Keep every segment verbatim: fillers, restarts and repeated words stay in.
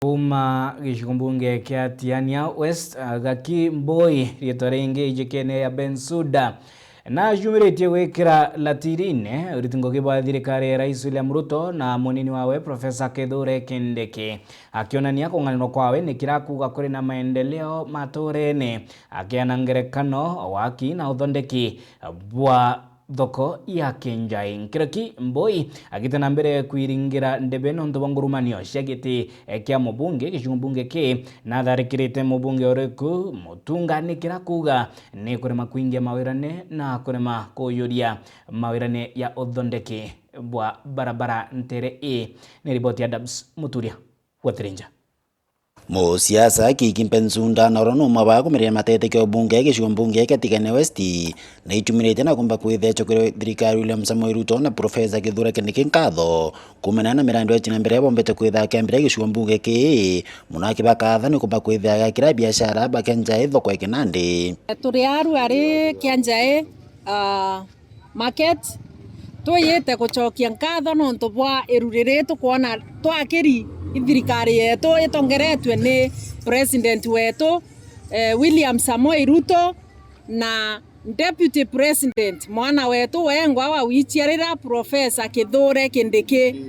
Kuuma gicigo mbunge kia Tiania West, Gaki Mboi, riitwa ringi ijikene ya Bensuda, na ajumiritie gwikira latirine uriti ngugi bwa thirikari ya Rais William Ruto na munini wawe Professor Kithure Kindiki, akionania kung'anirwa kwawe ni kirakuuga kuri na maendeleo maturene, akiana ngerekano waki na uthondeki bwa thoko ya Kinjai. Nkiroki Mboi agite na mbere kwiringira ndebe nontu bwa ngurumanio cia giti, eh, kia mubunge gicigo mbunge ki, na atharikirite mubunge uriku Mutunga ni kira kuuga ni kurema kwingia mawirane na kurema kuyuria mawirane ya uthondeki bwa barabara ntere ii. Ni riboti ya Dubs Muturia wa Tirinja. Musiasa Kiki Mpensu Ndana oro numwe ba kumiria matete kio bunge gicigo mbunge kia Tigania West, na ichumirite na kumba kwithia chokere thirikari William Samoei Ruto na Professor Kithure Kindiki nkatho kumena na mirandi ya china mbere bombete kwitha kiambira gicigo mbunge ki, muno akibakatha ni kumba kwithia gakira biashara bakenjae thoko ya Kinandi. Turi aru ari Kianjae, ah, market, twiyite gucokia nkatho nontu bwa iru riri tukwona twakiri ithirikari yetu itongeretue ni President wetu, eh, William Samoei Ruto na Deputy President, mwana wetu wengwa wa wiciarira, Professor Kithure Kindiki.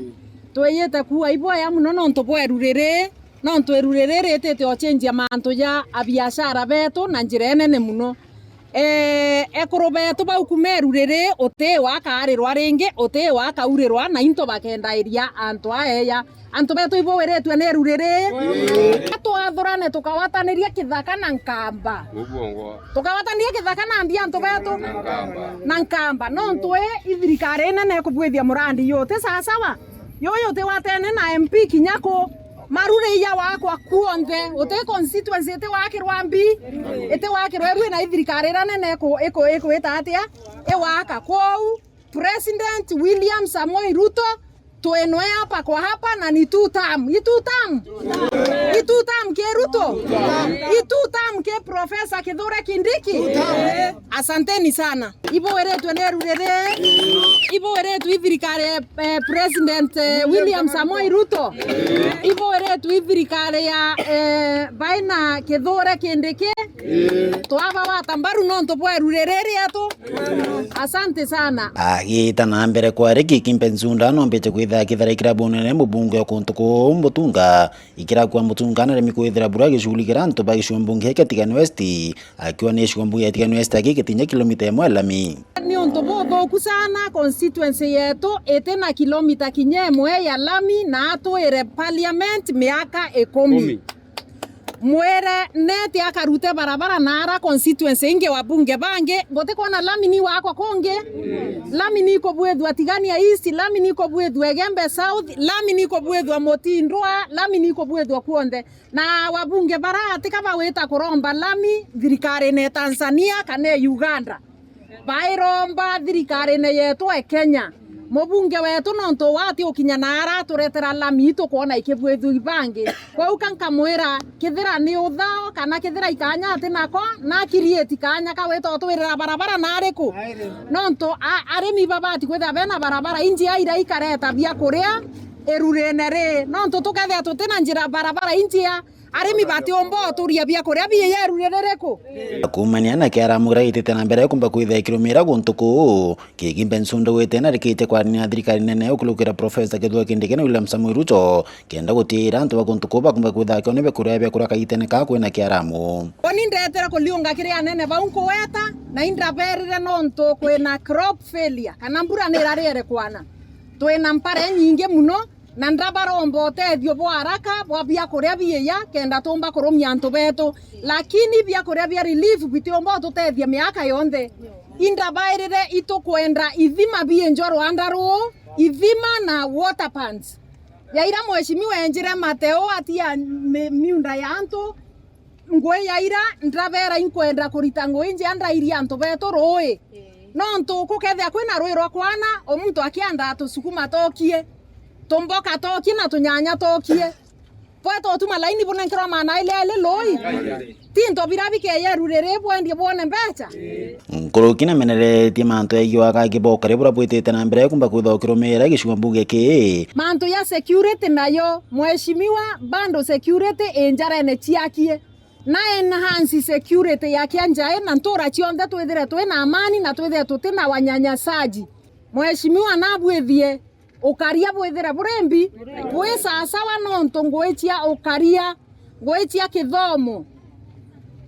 Twiyite kuuga iboya muno nontu bwa iru riri, nontu iru riri ritite ochenjia mantu ja abiashara betu na njira inene muno. Eh, ekuru betu bau kuma iru riri, uti wakarirwa ringi, uti wakaurirwa, na into bakendairia antu aeya. Antu betu ibuwiritue ni iru riri. Twathurane tukawataniria kithaka na nkamba. Tukawataniria kithaka na mbia antu betu. Na nkamba. Nontu i ithirikari inene ikubwithia murandi yu ti sawasawa. Yuyu ti watene na M P kinya ku. Maruri iya wakwa kuonthe, uti constituency iti wakirwa mbi, iti wakirwa iru ina ithirikari ira nene iku-, iku-, ikwita atia? Iwaka. Kwou, President William Samoei Ruto, twinwe hapa kwa hapa na ni two term. I two term? I two term ki Ruto? I two term ki Professor Kithure Kindiki? Asanteni sana. Ibuwiritue ni iru riri, ibuwiritue i thirikari, eh, President, eh, William Samoei Ruto, ibuwiritue i thirikari ya, eh, baina Kithure Kindiki, twabawata mbaru nontu bwa iru riri rietu. Asante sana. Agita na mbere kwari Kiki Mpensu Ndana nombite kwithira akitharikira bunene mubunge o kuntu kuu Mutunga, ikirakua Mutunga naremi kwithira bura gicuguli kira antu ba gicigo mbunge kia Tigania West, akiwa ni gicigo mbunge ya Tigania West aki gitinya kilomita imwe ya lami. Ni untu buthuku sana, constituency yetu iti na kilomita kinya imwe ya lami, na atwire parliament miaka ikumi. Ikumi. Mwire neti akarute barabara na ara constituency ingi wabunge bangi, butikwona lami ni wakwa kungi? Lami ni ikubwithua Tigania East, lami ni ikubwithua Igembe South, lami ni ikubwithua Mutindwa, lami ni ikubwithua kuonthe. Na wabunge bara atika bawita kuromba lami thirikarine ya Tanzania kana ya Uganda. Bairomba thirikarine yetu e Kenya. Mubunge wetu nontu wati ukinya na ara aturetera lami, itukwona ikibwithua ibangi. Kwou ka nkamwira, kethira ni uthao kana kethira ikanya ati nako, na create kanya ka gwita utwirira barabara na ariku? Nontu a-, arimi babati kwithira bena barabara injia iria ikareta biakuria irurine ri. Nontu tukethira tutina njira barabara injia, arimi batiumba uturia biakuria biiya iruri ririku? Kumania na kiaramu kiria gitite na mbere kumba kwithia kirumira guntu kuu, Kiki Mpensu Ndana narikite kwarania na thirikari nene ukurukira Professor Kithure Kindiki na William Samoei Ruto, kenda gutiira antu ba guntu kuu bakumba kwithira bakiona biakuria biakuria kagitene kaa kwina kiaramu. Uni ndetera kuliunga kiri anene bau nkuweta, na indaberire nontu kwina crop failure, kana mbura ni irariere kwana. Twina mpara inyingi muno, na ndabaromba utethio bwa haraka bwa biakuria biiya, kenda tumba kurumia antu betu. Lakini biakuria bia relief bitiumba ututethia miaka yonthe. Indabairire itukwenda ithima biinjwa rwanda ruu, ithima na water pans. Yaira mheshimiwa enjire Mateo atia mi-, miunda ya antu, ngui yaira, ndabera inkwenda kurita ngui njia ndairie antu betu rui. Nontu gukethia kwina rui rwa kwana, o muntu akiandaa tusukuma tokie, tumboka tokie na tunyanya tokie. Bwetwa utuma laini bunenkerwa maana ile ile lui. Ti into bira bikeyeru riri bwendie bwone mbecha. Nkuruki nameneretie mantu egiwa ga kibokare bura bwitite na mbere kumba kwithwa ukirumira gicigo mbunge kii. Mantu ya security nayo, mheshimiwa, bado security injarene ciakie. Na enhance security ya Kianjai na ntura cionthe twithire twi na amani na twithire tuti na wanyanyasaji. Mheshimiwa nabwithie ukaria bwithire buri mbi, bwi sawasawa nontu ngui cia ukaria, ngui cia kithomo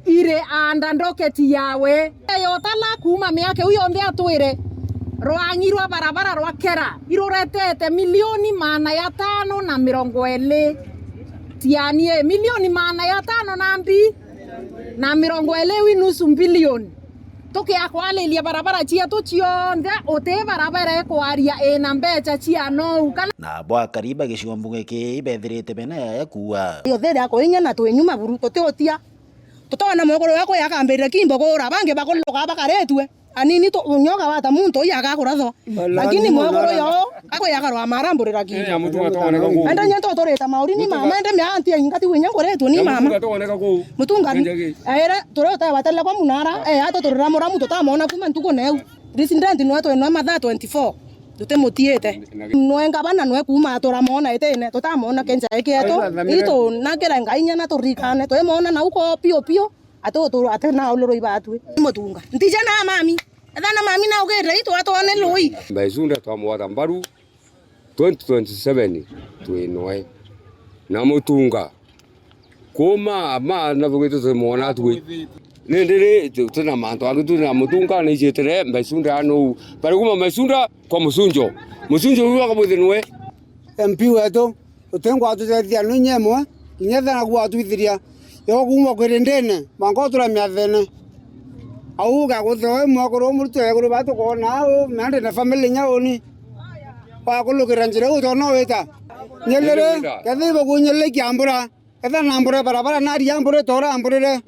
iri under ndocket yawe. Yotala kuuma miaka iu yonthe atwire, rwang'i rwa barabara rwa Kera iruretete milioni maana ya tano na mirongo iri. Tianie, milioni maana ya tano na mbi na mirongo iri wi nusu mbilioni. Tukiakwariria barabara cietu cionthe, uti barabara ikwaria ina mbecha cia nou kana. Na bwakari ba gicigo mbunge kii bethirite bena yaya kuua. Yo thiri ya kuinya na twinyuma buru, tutiutia. Tutona mwekuru wakwa akambirire kimbo kuura, bangi bakuruka bakaritue. Anini tu, nyoka wata muntu uyu agakurathwa. Lakini mwekuru yo, akwiakarwa maramburira ki. Eh, ya mutunga toneka kuu. Ende nyento turita mauri ni mama, ende mia anti inga ti winya nguritwe ni mama. Mutunga toneka kuu. Mutunga. Aire, turi utawatele kwa munara, eh, ato turira muramu tutamona kuma ntuku neu. Resident nwe twe nwe mathaa twenty-four. Tutimutiite. Nwe ngabana nwe kuma turamona itene, tutamona Kianjai kietu. Itu nakira Ngai nyana turikane, twimona na uko pio pio. Ati utu-, ati na uluru ibatwi. Mutunga. Ntija na mami. Etha na mami na ugirire itu atwone lui. Mbaicunda twamwata mbaru twenty twenty-seven twinoe. Na mutunga. Kuma ma na thugite twimwona atwi. Ni ndiri tu-, twina mantu angi twina mutunga ni ijitire Mbaicunda ya nou. Bari kuma Mbaicunda kwa Mucunjo. Mucunjo uyu akabwithirwe. M P wetu. Uti ngwatutethia ni nyemwe, kinya thana gwatwithiria. Yo kuuma kwirindene, mwanka utura miathene. Au ugaguthwa wi mwekuru umurutwe iguru ba tukoona au, na ndi na family nya uni. Wakulukira njira iu tona wita. Nyelere, kethi ibukunyelere kiambura. Etha na mbure barabara, naria mbure, tora mburire.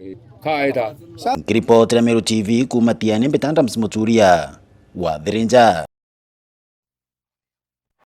Kaita. Nkiripotera Meru T V kuuma Tiani, mbita Adams Muturia wa Thirinja.